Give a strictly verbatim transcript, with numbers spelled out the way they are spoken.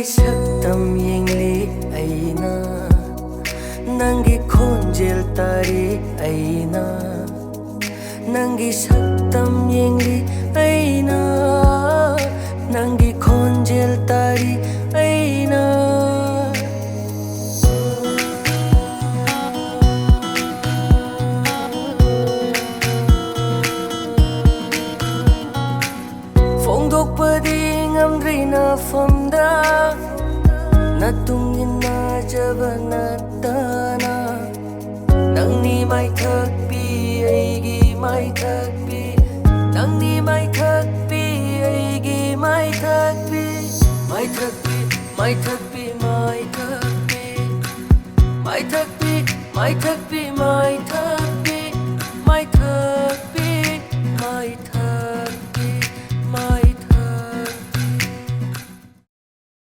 ꯁꯛꯇꯝ ꯌꯦꯡꯂꯤ ꯑꯩꯅ, ꯅꯪꯒꯤ ꯈꯣꯟꯖꯦꯜ ꯇꯥꯔꯤ ꯑꯩꯅ, ꯅꯪꯒꯤ ꯁꯛꯇꯝ ꯌꯦꯡꯂꯤ ꯑꯩꯅ, ꯅꯪꯒꯤ ꯈꯣꯟꯖꯦꯜ ꯇꯥꯔꯤ ꯑꯩꯅ꯫ ꯐꯣꯡꯗꯣꯛꯄꯗꯤ ꯉꯝꯗ꯭ꯔꯤ ꯅꯐꯝꯗ, ꯅꯇꯨꯡ ꯏꯟꯅꯖꯕ ꯅꯠꯇꯅ꯫ ꯅꯪꯅꯤ ꯃꯥꯏꯊꯛꯄꯤ, ꯑꯩꯒꯤ ꯃꯥꯏꯊꯛꯄꯤ, ꯅꯪꯅꯤ ꯃꯥꯏꯊꯛꯄꯤ, ꯑꯩꯒꯤ ꯃꯥꯏꯊꯛꯄꯤ꯫ ꯃꯥꯏꯊꯛꯄꯤ, ꯃꯥꯏꯊꯛꯄꯤ, ꯃꯥꯏꯊꯛꯄꯤ, ꯃꯥꯏꯊꯛꯄꯤ, ꯃꯥꯏꯊꯛꯄꯤ, ꯃꯥꯏ